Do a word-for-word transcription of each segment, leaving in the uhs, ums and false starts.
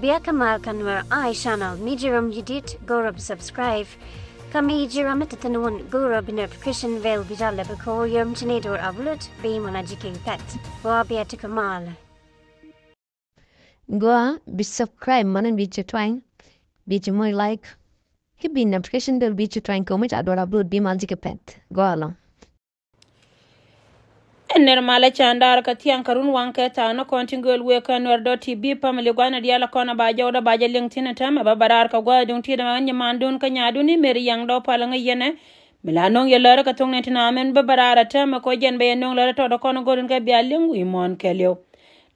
Bia kä mal kä Nuer Eye Channel, mi ji̱ ram ji̱ dit go̱o̱rä bi subscribe. Kä mi ji̱ ram mi te thi̱n wun go̱o̱rä bi notification bell bi jal lɛ bi ko̱o̱r yom ci ni do̱r upload bi mɔna ji̱ ki̱n pɛt. Gua bia ti kä mal. Gua bi subscribe mɔna bi ci twany, bi ci moc like. Ki bi notification bell bi ci twany kɛ mi ca do̱r upload bi mal ji̱ ki̱n pɛt. Gua lɔ. Ɛn nɛr malɛ can da̱a̱r kä thiaŋ kä run waŋ kɛ thaak ni kɔn tin gööl wëë kä Nuer dot T V family gua̱n ni diaal kɔn a ba jɔwdä ba jɛ liŋ thi̱n ɛ täämɛ bä bä raar kä gua̱a̱th duŋ ti̱i̱t ɛmɛ ɣän nyiman duun kä nyaadun i̱ mëë ri yɛŋ dɔw pal ŋäc yɛn ɛ. Mi la no̱o̱ŋ yɛ lär kä thoŋ nɛn tin amɛn bä bä raar ɛ täämɛ kɔ jɛn bɛ yɛ no̱o̱ŋ lär ɛ tɔɔdä kɔn go̱o̱r in kɛ bia liŋ wi̱i̱ muɔ̱ɔ̱n kɛɛliw.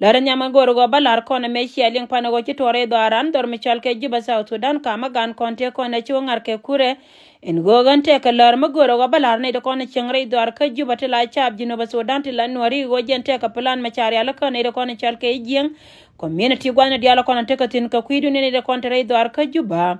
Lär ɛ nhiam ɛ go̱o̱r ɛ gɔaa bä la̱r kɔn ɛ mëë cia liŋ pan ɛ ɣöö ci tuɔɔr rɛy dhɔaaran dhɔr mi cɔal kɛ Juba South Sudan ka̱m ɛ gan kɔn tëë kɔn ɛ ci wä ŋa̱r kɛ kurɛ. In ɣöö ɣän tëëkɛ lär mi göörä ɣöö bä la̱r nɛy ti kɔn cieŋ rɛy dhɔaar kä Juba ti la caap Jinub Sudan ti la Nuääri ɣöö jɛn tëëkɛ plan mɛ ca rial kä nɛy ti kɔn cɔal kɛ ji̱ Jiɛŋ community gua̱thni diaal kɔn tekɛ thi̱n kɛ kui̱dun nɛy ti kɔn te rɛy dhɔaar kä Juba.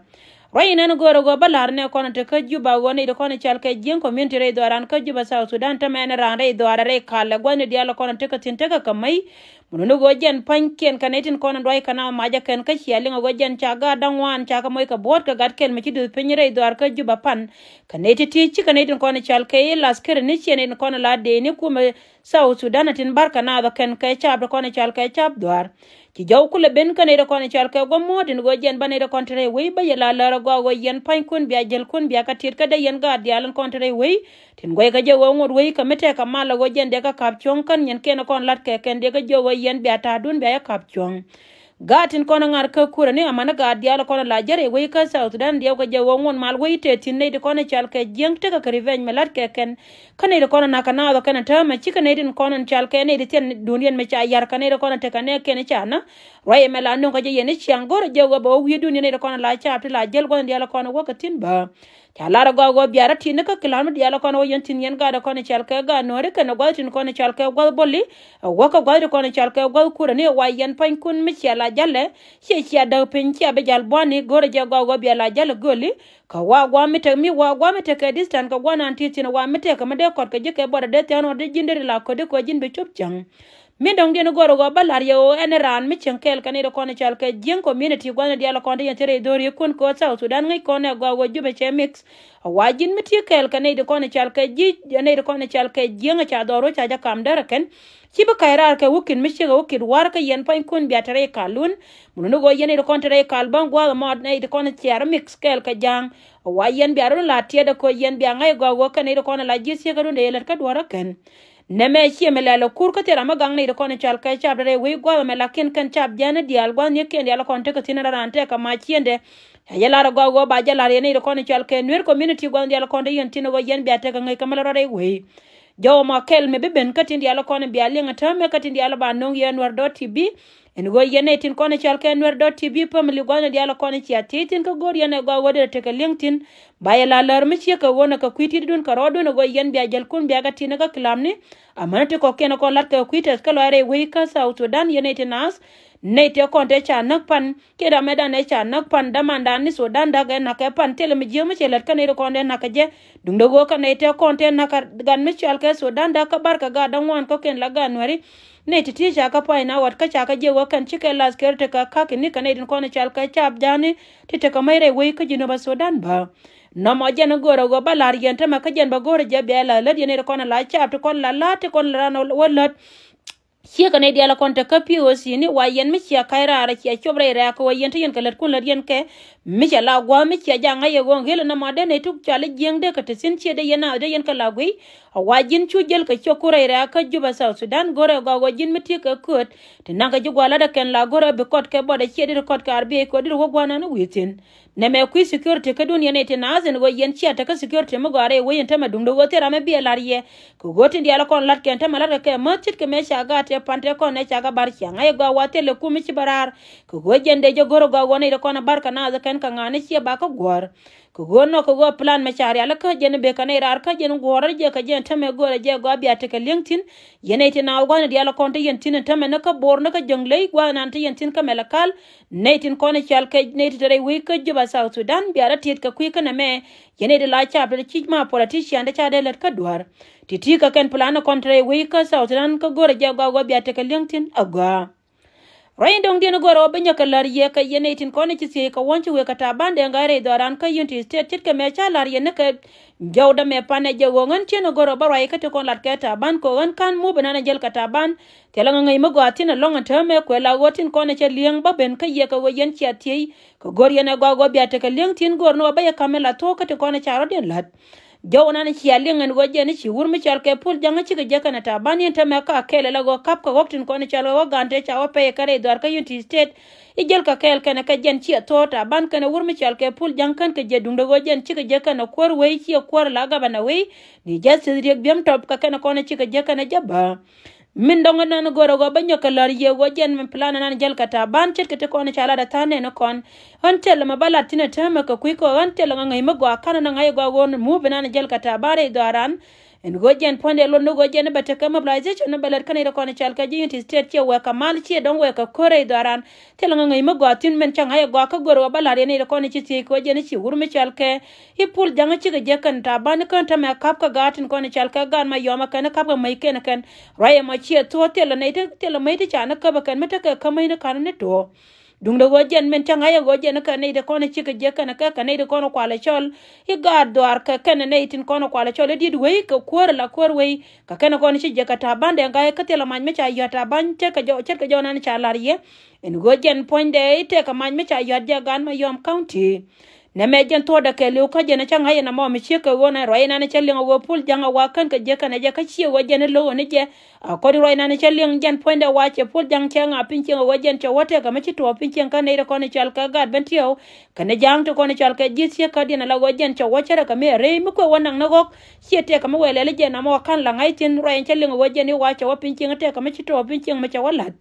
Ruac in ɛn göörä ɣöö bä la̱r nɛ kɔn te kä Juba ɣöö nɛy ti kɔn cɔal kɛ Jiɛŋ community rɛy dhɔaar an kä Juba South Sudan tämɛ ɛn raan rɛy dhɔaar rɛy kal ɛ gua̱thni diaal kɔn tekɛ thi̱n tekɛ kɛ mäc. Mun ni ɣöö jɛn pa̱nykiɛn kɛ nɛy tin kɔn in dua̱c kɛ na mac ɛ kɛn kä cia liŋ ɛ ɣöö jɛn ca gaat da̱ŋ ŋuan ca kɛ moc kɛ buɔ̱ɔ̱t kɛ gat kɛl mi ci duth piny rɛy dhɔaar kä Juba pan. Kɛ nɛy ti ti ci kɛ nɛy tin kɔn in cɔal kɛ i̱ laskeri ni ciɛ nɛy tin kɔn in la dee ni kumɛ South Sudan ɛ tin ba̱r kɛ naath ɛ kɛn kɛ caap ti kɔn in cɔal kɛ caap dhɔaar. Ci jɔw kulɛ ben kä nɛy ti kɔn in cɔal kɛ guɔ muɔ̱ɔ̱t in ɣöö jɛn bä nɛy ti kɔn te rɛy wec bä yɛ la lär ɛ gɔaa ɣöö yɛn pa̱nykuɔn bia jäl kun bia kɛ tiet kä dee yɛn gaat diaal in kɔn te rɛy wec. Tin guɛc kä jɛ ɣöö ŋot wec kä mi tɛk kɛ mal ɛ ɣöö jɛn dee kɛ ka̱p cuɔ̱ŋ kän yɛn kɛn kɔn la̱t kɛ kɛn dee kɛ jɛ ɣöö yɛn bia ta̱a̱dun bia yɛ ka̱p cuɔ̱ŋ. Gaat tin kɔn ɛ ŋa̱r kä kurɛ ni amanä gaat diaal kɔn ɛ la jär ɛ wec kä South Sudan diɛw kɛ jɛ ɣöö ŋot mal wec tëë thi̱n nɛy ti kɔn ɛ cɔal kɛ Jiɛŋ tekɛ kɛ revenge mɛ la̱t kɛ kɛn. Kä nɛy ti kɔn ɛ na̱k kɛ naath ɔ kɛn ɛ täämɛ cikɛ nɛy tin kɔn ɛ cɔal kɛ nɛy ti thiɛn duundiɛn mɛ ca yar kɛ nɛy ti kɔn ɛ tekɛ nɛ kɛn i̱ ca nä. Ruac ɛmɛ la nöŋ kɛ jɛ yɛn i̱ ciaŋ go̱rɛ jɛ ɣöö bɛ wä wi̱i̱dun yɛn nɛy ti kɔn ɛ la caap ti la jäl gua̱th diaal kɔn ɛ wä kɛ thi̱n bä. Ca lar ɛ gɔaa ɣöö bia rɔ ti̱n ni kä ki̱la̱r mi diaal kɔn ɣöö yɛn thi̱n yɛn gaat ɛ kɔn ɛ cɔal kɛ gaat Nuääri kɛnɛ gua̱th tin kɔn ɛ cɔal kɛ gua̱th boli. Ɛ wä kä gua̱th tin kɔn ɛ cɔal kɛ gua̱th kurɛ ni ɛ wa yɛn pa̱nykun mi cia la jalɛ. Ciɛ cia däk piny cia bi jal buani go̱rɛ jɛ gɔaa ɣöö bia la jalɛ gööli. Kä wa gua̱a̱ mi tek mi wa gua̱a̱ mi tek kɛ distance kɛ gua̱a̱ nan ti thi̱n wa mi tek kɛ mi dee kɔt kɛ ji̱ kɛ buɔt ɛ dee thia̱a̱n ɣɔt dee ji̱n dee ri la köt dee kɛ ji̱n bi cop cäŋ. Min dɔ̱ŋ diɛn go̱r ɣöö bä la̱r yɛ ɣöö ɛn raan mi cieŋ kɛɛl kɛ nɛy ti kɔn cɔal kɛ Jiɛŋ community gua̱thni diaal kɔn ti yɛn thil rɛy dho̱r yɛ kun kɛ ɣöö South Sudan ŋäc kɔn ɛ gɔaa ɣöö Jubɛ cɛ mix. A wa ji̱n mi ti kɛɛl kɛ nɛy ti kɔn cɔal kɛ ji̱ nɛy ti kɔn cɔal kɛ Jiɛŋ ca dhɔr ɣöö ca jɛ kam däär ɛ kɛn. Ci bi ka̱c raar kɛ wä ki̱t mi ciek ɛ wä ki̱t wa̱r kä yɛn pa̱nykun bia te rɛy kalun. Mun ni ɣöö yɛn nɛy ti kɔn te rɛy kal bäŋ gua̱a̱th ɛmɔ nɛy ti kɔn ciɛɛr mix kɛɛl kɛ Ja̱a̱ŋ. A wa yɛn bia run la tiɛt ɛ kɛ ɣöö yɛn bia ŋa̱c ɛ gɔaa ɣöö kɛn nɛy ti kɔn ɛ la ji̱ thiek kä run dee yɛ lät kä duɔ̱ɔ̱r ɛ kɛn. Nɛmɛ ciɛ mi lɛl ɛ kur kä thil ram mi gaŋ nɛy ti kɔn in cɔal kɛ caap te rɛy wec gua̱a̱th ɛmɛ lakin kɛn caap jiɛn ni diaal gua̱a̱th ni kiɛn diaal kɔn tekɛ thi̱n raan tekɛ mac ciëndɛ. Ca jɛ lar ɛ gɔaa ɣöö ba jɛ lar yɛn nɛy ti kɔn in cɔal kɛ Nuer community gua̱a̱th diaal kɔn te yɛn thi̱n ɛ ɣöö yɛn bia tekɛ ŋäc kä mi la rɔ rɛy wec. Jɔw ɛmɔ kɛl mi bi ben kä tin diaal kɔn in bia liŋ ɛ täämɛ kä tin diaal ba no̱o̱ŋ yɛn Nuer dot T V. Ɛn ɣöö yɛn nɛy tin kɔn in cɔal kɛ Nuer dot T V family gua̱a̱th in diaal kɔn in cia thiec thi̱n kä go̱o̱r yɛn ɛ gɔaa ɣöö dee tekɛ liŋ thi̱n. Ba yɛ la lär mi ciek kɛ ɣöö nɛ kɛ kui̱ ti̱tdun kɛ rɔɔdun ɛ ɣöö yɛn bia jälkun bia kɛ ti̱n kä kilamni. Amäni ti kɔ̱kiɛn kɔn la̱t kɛ kui̱ tɛth kä lɔaac rɛy wec kä South Sudan yɛn nɛy ti naath. Nɛy tëë kɔn tëë ca näk pan kiɛ ram mɛtdan ëë ca näk pan dämandan ni Sudan da̱k ɛ na̱k kɛ pan thilɛ mi jiääk mi cɛ lät kä nɛy ti kɔn tëë na̱k kɛ jɛ. Duundɛ ɣöö kä nɛy tëë kɔn tëë na̱k kɛ gat mi cɔal kɛ Sudan da̱k kä bar kɛ gaat däŋuan kɔ̱kiɛn la gaat Nuääri. Nɛy ti ti ca kä pay na ɣɔt kä ca kä jiɛ wä kɛn cikɛ lath kɛr ti kä ka̱k ini kɛ nɛy tin kɔn cɔal kɛ caap ja̱a̱ni ti tekɛ mäc rɛy wec kä Jinub Sudan bä. Nɔmɔ jɛn go̱o̱rä ɣöö bä la̱r yɛn tämɛ kä jɛn bä go̱o̱rä jɛ bia la lät yɛn nɛy ti kɔn la caap ti kɔn la la̱a̱t ti kɔn la raan wä lät. Ciekɛ nɛy diaal kɔn te kä P O C ni wa yɛn mi cia ka̱c raar cia cop rɛy rɛ̈ɛ̈k kɛ wa yɛn te yɛn kɛ lät kun lät yɛn kɛ. Mi cɛ la gua̱a̱th mi cia ja̱ ŋa̱c yɛ ɣöö ŋël nɔmɔ dee nɛy tuk cɔal i̱ Jiɛŋ dee kɛ te thi̱n ciɛ dee yɛn naath dee yɛn kɛ la guiy. A wa ji̱n cu jäl kɛ ciök ku rɛy rɛ̈ɛ̈k kä Juba South Sudan go̱rɛ gɔaa ɣöö ji̱n mi tiek kɛ kööt. Ti naŋ kɛ ji̱ gua̱a̱th la̱t ɛ kɛn la go̱rɛ bi kɔt kɛ buɔt ɛ ciɛ dit kɔt kɛ R B I kɛ dit wä gua̱a̱th nan wi̱i̱ thi̱n. Nɛmɛ kui̱ security kädun yɛn nɛy ti naath ɛn ɣöö yɛn cia te kä security mi gɔaa rɛy wec ɛn tämɛ duundɛ ɣöö thil ram mi bi ɛ la̱r yɛ. Kɛ ɣöö tin diaal kɔn la̱t kɛn tämɛ la̱t kɛ kɛ mäth ce̱tkɛ mëë ca gaat tëë pan tëë kɔn nɛ ca kɛ bar ciaŋ ŋa̱c ɛ gɔaa wa thilɛ kum mi ci bä raar. Kɛ ɣöö jɛn dee jɛ go̱r ɛ gɔaa ɣöö nɛy ti kɔn ɛ bar kɛ naath ɛ kɛn kɛ ŋa̱a̱n ni ciɛ ba kä guɔ̱ɔ̱r. Kɛ ɣöö nɔk kɛ ɣöö plan mɛ ca rial kä jɛn bek kɛ nɛy raar kä jɛn guɔ̱ɔ̱r rɛ jɛ kɛ jɛn tämɛ go̱o̱rɛ jɛ gɔaa bia tekɛ li̱eŋ thi̱n. Yɛn nɛy ti naath gua̱thni diaal kɔn te yɛn thi̱n ɛn tämɛ ni kä Bor ni kä Jɔ̱ŋley gua̱thnan te yɛn thi̱n kä Mɛlɛkal. Nɛy tin kɔn cɔal kɛ nɛy ti te rɛy wec kä Juba South Sudan bia rɔ tiet kɛ kui̱ kä nɛmɛ. Yɛn nɛy ti la caap te cic ma politician te ca dee lät kä dua̱r. Ti ti kɛ kɛn plan kɔn te rɛy wec kä South Sudan kä go̱o̱rɛ jɛ gɔaa ɣöö bia tekɛ li̱eŋ thi̱n a gɔaa. Ruac in dɔ̱ŋdiɛn i̱ go̱rɛ ɣöö bi nyɔk kɛ la̱r yɛ kɛ yɛn nɛy tin kɔn i̱ ci thiec kɛ wuɔ̱n ci wëë kɛ ta̱a̱ ban dee ŋa̱c rɛy dhɔaaran kä Unity State ce̱tkɛ mëë ca la̱r yɛ ni kɛ jɔwdä mëë pan ɛ jɛ ɣöö ɣän cien i̱ go̱rɛ ɣöö bä ruac kä ti kɔn lat kɛ ta̱a̱ ban kɛ ɣöö ɣän ka̱n mup inan ɛ jäl kɛ ta̱a̱ ban. Thilɛ ŋäŋäc mi gɔaa thi̱n ɛlɔ̱ŋ ɛn täämɛ kuɛ la ɣöö tin kɔn ɛ cɛ li̱eŋ bä ben kä yɛ kɛ ɣöö yɛn cia thiec kɛ go̱r yɛn ɛ gɔaa ɣöö bia tekɛ li̱eŋ thi̱n go̱r ni ɣöö bä yɛ ka̱m in la thuɔ̱k kä ti kɔn ɛ ca rɔ̱diɛn la̱t. Jɔw nan cia liŋ ɛn ɣöö jɛn i̱ ci wur mi cɔal kɛ Pul Jaŋ i̱ cikɛ jek kɛn ɛ ta̱a̱ ban yɛn täämɛ ka kɛɛl ɛ la ɣöö kap kɛ ɣɔ̱k tin kɔn i̱ cɔal ɣöö ɣɔ̱k ga̱a̱n tëë ca wä pɛy kɛ rɛy dhɔaar kä Unity State. I̱ jäl kɛ kɛɛl kɛn ɛ kɛ jɛn ciɛ thuɔ̱ɔ̱ ta̱a̱ ban kɛn ɛ wur mi cɔal kɛ Pul Jaŋ kɛn kɛ jɛ duŋdɛ ɣöö jɛn cikɛ jek kɛn ɛ kuäär wei ciɛ kuäär la gabana wei ni Justice Riek Biam Top kɛ kɛn ɛ kɔn i̱ cikɛ jek kɛn ɛ jɛ bä. Min dɔŋ ɛn nan go̱rɛ ɣöö bä nyɔk kɛ la̱r yɛ ɣöö jɛn min plan ɛn nan jäl kɛ ta̱a̱ ban ce̱tkɛ ti kɔn i̱ ca lat ɛ tha̱a̱n nɛn ɛ kɔn. Ɣän thilɛ mɛ bä lat thi̱n ɛ täämɛ kɛ kui̱ kɛ ɣän thilɛ ŋäŋäc mi gɔaa ka̱n ɛn ŋa̱c ɛ gɔaa ɣöö move ɛn nan jäl kɛ ta̱a̱ ban rɛy dhɔaaran. Ɛn ɣöö jɛn puɔ̱nydɛ lot ni ɣöö jɛn i̱ bɛ tekɛ mobilization ni bɛ lät kä nɛy ti kɔn i̱ cɔal kɛ ji̱ Unity State ciɛ wɛɛk kɛ mal ciɛ dɔ̱ŋ wɛɛk kɛ ko̱r rɛy dhɔaaran. Thilɛ ŋäŋäc mi gɔaa thi̱n min cä ŋa̱c ɛ gɔaa kä go̱rɛ ɣöö bä la̱r yɛ nɛy ti kɔn i̱ ci thiec kɛ ɣöö jɛn i̱ ci wur mi cɔal kɛ i̱ Pul Jaŋ i̱ cikɛ jek kɛn ta̱a̱ ban ni kään täämɛ ka̱p kä gaat tin kɔn i̱ cɔal kɛ gaat ma yɔm ɛ kɛn i̱ ka̱p kɛ mäc kɛn ɛ kɛn. Ruac ɛmɔ ciɛ thuɔ̱ɔ̱ thilɛ nɛy ti thilɛ mäc ti ca ni käp ɛ kɛn mi tekɛ kä mäc ni ka̱n ni tuɔɔk. Duŋdɛ ɣöö jɛn min cä ŋa̱c ɛ ɣöö jɛn kä nɛy ti kɔn i̱ cikɛ jek kɛn kɛ kɛ nɛy ti kɔn i̱ kualɛ cɔl i̱ gaat dhɔaar kɛ kɛn nɛy tin kɔn i̱ kualɛ cɔl i̱ di̱t wei kɛ kuäär la kuäär wei kɛ kɛn kɔn i̱ ci jek kɛ ta̱a̱ ban dee ŋa̱c kä thilɛ mac mi ca yɔ̱a̱t ta̱a̱ ban ce̱tkɛ jɔw ce̱tkɛ jɔw nan ca la̱r yɛ. Ɛn ɣöö jɛn puɔ̱nydɛ i̱ tëëkɛ mac mi ca yɔ̱a̱t jɛ gaat ma yɔm county. Nɛmɛ jɛn thuɔ̱ɔ̱dɛ kɛɛliw kä jɛn cä ŋa̱c ɛn ɛmɔ mi ciek kɛ ɣöö nɛ ruac ɛnan cä liŋ ɛ ɣöö Pul Jaŋ ɛ wa kän kɛ jiäk kɛn ɛ jɛ kä ciek ɣöö jɛn i̱ lo̱k ɣän i̱ jɛ. Akɔti ruac ɛnan cä liŋ jɛn puɔ̱nydɛ wa cɛ Pul Jaŋ cɛ ŋa̱ piny cieŋ ɛ ɣöö jɛn cɛ wä tɛk kɛ mi ci tuɔɔk piny cieŋ kä nɛy ti kɔn i̱ cɔal kɛ gaat ben tiɛw. Kɛn i̱ ja̱a̱ŋ ti kɔn i̱ cɔal kɛ ji̱ thiek kädiɛn ala ɣöö jɛn cɛ wä cärɛ kɛ mi ɛ rɛy mi kuɛ wä naŋ ni ɣɔ̱k. Ciɛ tɛk kɛ mi wɛl ɛl i̱ jɛn ɛmɔ ka̱n la ŋa̱c thi̱n ruac ɛn cä liŋ ɛ ɣöö jɛn i̱ wa cɛ wä piny cieŋ tɛk kɛ mi ci tuɔɔk piny cieŋ mi cɛ wä la̱t.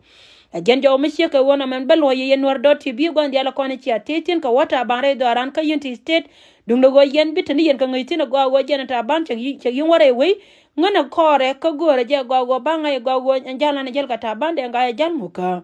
Ɛ jɛn jɔw mi ciek kɛ ɣöö nɔmɛn bä luɔ̱c yɛ yɛn Nuäär dɔ̱r ti bi gua̱n diaal ɛ kɔn ɛ cia thiec thi̱n kɛ wä ta̱a̱ ban rɛy dhɔaaran kä Unity State. Duŋdɛ ɣöö yɛn bi te ni yɛn kɛ ŋäc thi̱n ɛ gɔaa ɣöö jɛn ɛ ta̱a̱ ban cɛ yi̱ wä rɛy wei. Ŋän ɛ kɔɔrɛ kä göörä jɛ ɛ gɔaa ɣöö ba ŋa̱c ɛ gɔaa ɣöö ɛn ja̱l nan ɛ jäl kɛ ta̱a̱ ban dee ŋa̱c ɛ ja̱l mukä.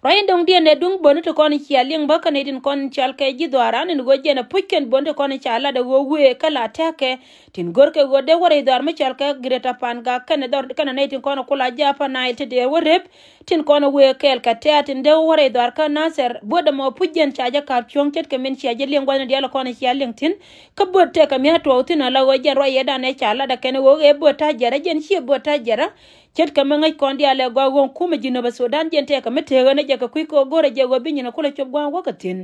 Ruac in dɔ̱ŋdiɛn ɛ duŋ böni ti kɔn cia liŋ bä kä nɛy tin kɔn cɔal kɛ ji̱ dhɔaaran in ɣöö jɛn ɛ puc kɛn böni ti kɔn ca lat ɛ ɣöö wëë kä la tɛ̈kɛ. Tin görkɛ ɣöö dee wä rɛy dhɔaar mi cɔal kɛ Greater Pangak kɛn dhɔr kɛn nɛy tin kɔn kula ji̱ Upper Nile ti dee wä rep. Tin kɔn wëë kɛɛl kɛ tɛ̈r tin dee wä rɛy dhɔaar kä Nasir buɔ̱t ɛmɔ puc jɛn ca jɛ ka̱p cuɔ̱ŋ ce̱tkɛ min cia jɛ liŋ gua̱thni diaal kɔn cia liŋ thi̱n. Kä buɔ̱t tɛkɛ mi a tuɔɔk thi̱n ala ɣöö jɛn ruac yɛ dan ɛ ca lat ɛ kɛn ɣöö ɛ buɔ̱t ta̱ jɛrä jɛn ciɛ buɔ̱t ta̱ jɛrä. Ce̱tkɛ mi ŋäc kɔn diaal ɛ gɔaa ɣöö kumɛ Jinub Sudan jɛn tɛkɛ mi tëëk ɣän ɛ jɛ kɛ kui̱ kɛ ɣöö go̱rɛ jɛ ɣöö bi nyin ɛ kulɛ cop gua̱a̱ŋ wäkɛ thi̱n.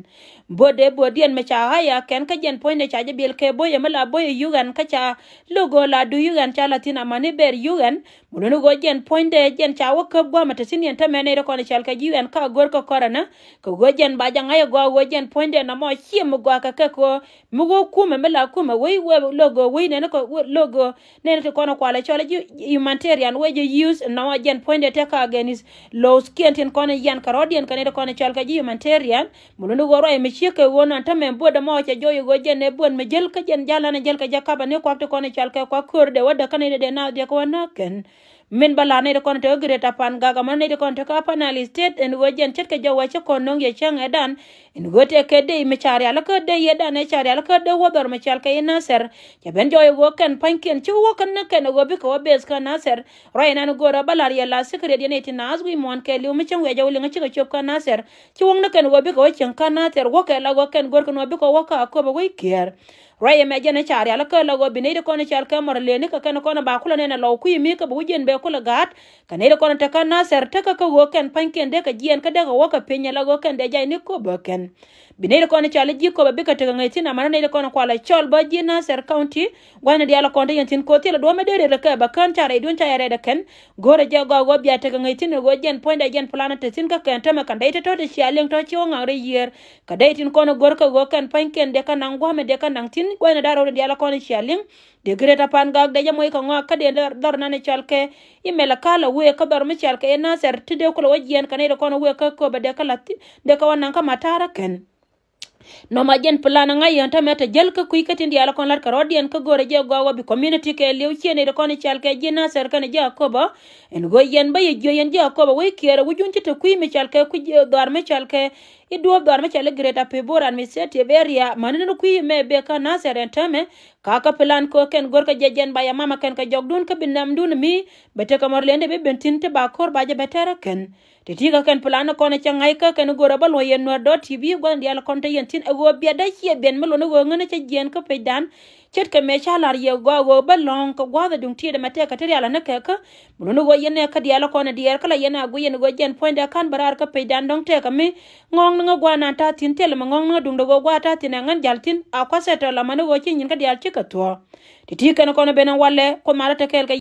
Buɔ̱tdɛ buɔ̱tdiɛn mɛ ca ɣa̱c a kɛn kä jɛn puɔ̱nydɛ ca jɛ biɛl kɛ bo̱yɛ mi la bo̱yɛ yuk ɛn kä ca lo̱k ɣöö la du yuk ɛn ca la thi̱n amäni bɛɛr yuk ɛn. Mi luni ɣöö jɛn puɔ̱nydɛ jɛn ca wä käp gua̱a̱mɛ te thi̱n yɛn tämɛ nɛy ti kɔn cɔal kɛ ji̱ yuk ɛn ka go̱r kä kɔrɛnä. Kɛ ɣöö jɛn ba jɛ ŋa̱c ɛ gɔaa ɣöö jɛn puɔ̱nydɛ nɔmɔ ciɛ mi gɔaa kɛ kɛ kɛ ɣöö mi ɣöö kumɛ mi la kumɛ wei wee lo̱k ɣöö wei nɛn kɛ lo̱k ɣöö nɛn ti kɔn kualɛ cɔl ji̱ humanitarian wee ji̱ use nɔmɔ jɛn puɔ̱nydɛ tekɛ against laws kiɛn tin kɔn yian kɛ rɔ̱diɛn kɛ nɛy ti kɔn cɔl kɛ ji̱ humanitarian. Mi luni ɣöö ruac mi ciek kɛ ɣöö nɔn tämɛ buɔ̱t ɛmɔ cɛ jɔɔc ɣöö jɛn ɛ buɔ̱t mi jäl kä jɛn ja̱l an ɛ jäl kɛ jɛ kapɛ ni kuak ti kɔn cɔl kɛ kuak köör dee wä däk kä nɛy ti dee naath diɛ kɛ wä näk kɛn. Min bä la̱r nɛy ti kɔn tekɛ Greater Pangak amäni nɛy ti kɔn tekɛ Upper Nile State ɛn ɣöö jɛn ce̱tkɛ jɔwɛ ci kɔn nöŋ yɛ cäŋ ɛ dan. Ɛn ɣöö tëë kɛ dee mi ca rial kä dee yɛ dan ɛ ca rial kä dee wä dhɔr mi cɔal kɛ i̱ Nasir. Cɛ ben jɔɔc ɛ ɣöö kɛn pa̱nykiɛn ci wä kɛn ni kɛn ɛ ɣöö bikɛ wä beth kä Nasir. Ruac ɛnan go̱o̱rä bä la̱r yɛ la secret yɛn ɛ ti naath wi̱i̱ muɔ̱ɔ̱n kɛɛliw mi cäŋ wiaa jɛ wä liŋ cikɛ cop kä Nasir. Ci wäŋni kɛn ɣöö bikɛ wä cieŋ kä Nasir wäkɛ la ɣöö kɛn go̱rkɛ ni ɣöö bikɛ wä kä Akobo wec Kiɛɛr. Ruac ɛmɛ jɛn ɛ ca rial kä la ɣöö bi nɛy ti kɔn cɔal kɛ Mɔrleni kɛ kɛn kɔn ba kulɛ nɛn ɛ lɔw kui̱ mi kä bi wä jiɛn bɛ kulɛ ga̱a̱t. Kɛ nɛy ti kɔn tekɛ Nasir tekɛ kä ɣöö kɛn pa̱nykiɛn dee kɛ jiɛɛn kä dee kɛ wä kɛ piny ɛ la ɣöö kɛn dee jay ni Kobo kɛn. Bi nɛy ti kɔn cɔal ji̱ Kobo bikɛ tekɛ ŋäc thi̱n amäni nɛy ti kɔn kualɛ cɔl bä ji̱ Nasir County. Gua̱thni diaal kɔn te yɛn thi̱n ko̱ thilɛ duɔ̱ɔ̱p mi dee riet kɛ bä kään ca rɛyduɔ̱n ca yɛ rɛɛt ɛ kɛn. Go̱o̱rɛ jɛ gɔaa ɣöö bia tekɛ ŋäc thi̱n ɛ ɣöö jɛn puɔ̱nydɛ jɛn plan te thi̱n kä kɛn tämɛ kɛn dee te tɔ̱ te cia liŋ tɔ̱ ci wä ŋa̱k rɛy yiëër. Kɛ dee tin kɔn ɛ go̱r kɛ ɣöö kɛn pa̱nykiɛn dee kä naŋ gua̱a̱mɛ dee kä naŋ thi̱n gua̱thni da̱r rɛw diaal kɔn cia liŋ. Dee Greater Pangak dee jɛ moc kɛ ŋɔak kä dee dhɔr nan cɔal kɛ i̱ mɛl ɛ ka̱l ɛ wëë kä dhɔr mi cɔal kɛ i̱ Nasir ti dee kulɛ wä jiɛɛn kɛ nɛy ti kɔn ɛ wëë kä Kobo dee kä la̱th dee kä wä naŋ kä ma̱ta̱a̱r ɛ kɛn. Nɔmɔ jɛn plan ŋa̱c yɛn tämɛ te jäl kä kui̱ kä tin diaal kɔn la̱t kɛ rɔ̱diɛn kä go̱rɛ jɛ gɔaa wä bi community kɛɛliw ciɛ nɛy ti kɔn cɔal kɛ ji̱ Nasir kɛnɛ ji̱ Akobo. Ɛn ɣöö yɛn bä yɛ jiö yɛn ji̱ Akobo wec Kiɛɛr ɛ wi̱c jun ci te kui̱ mi cɔal kɛ kui̱ dhɔaar mi cɔal kɛ i̱ duɔ̱ɔ̱p dhɔaar mi cɔal i̱ Greater Pibor Administrative Area mäni ni kui̱ mɛ bek kä Nasir ɛn täämɛ. Ka kä plan kɛ kɛn gör kä jɛ jɛn ba yɛ mamɛ kɛn kɛ jɔkdun kä bi nɛmdun mi bɛ tekɛ mɔr lëndɛ bi ben thi̱n ti ba ko̱r ba jɛ bɛ tɛrɛ kɛn. Ti ti kä kɛn plan kɔn cɛ ŋa̱c kä kɛn gör ɛ bä luɔ̱c yɛn Nuɛr dɔ̱ ti bi gua̱n diaal kɔn te yɛn thi̱n ɛ ɣöö biɛt dee ciɛ biɛn mi luɔ̱n ɛ ɣöö ŋän cɛ jiɛn kä pecdan. Ce̱tkɛ mëë ca la̱r yɛ gɔaa ɣöö bä lɔ̱ŋ kɛ gua̱a̱th ɛ duŋ tiɛɛdɛ mɛ tɛkɛ ti rial ɛ ni kɛ kä. Mi luɔ̱n ɣöö yɛn ɛ kä diaal kɔn ɛ diɛɛr kä la yɛn a guic yɛn ɣöö jɛn puɔ̱nydɛ ka̱n bä raar kä pecdan dɔ̱ŋ tɛkɛ mi ŋɔ̱ɔ̱ŋ ni ŋä gua̱a̱th nan ta̱a̱ thi̱n thilɛ mi ŋɔ̱ɔ̱ŋ ni ŋä duŋdɛ ɣöö gua̱a̱th ta̱a̱ thi̱n ɛ ŋän ja̱l thi̱n a kua̱th ɛ tɔ̱ la mani ɣöö ci nyin kä diaal cikɛ thuɔ̱ɔ̱. Ti ti kɛn kɔn ben ɛ walɛ Kuoth malä te kɛɛl kɛ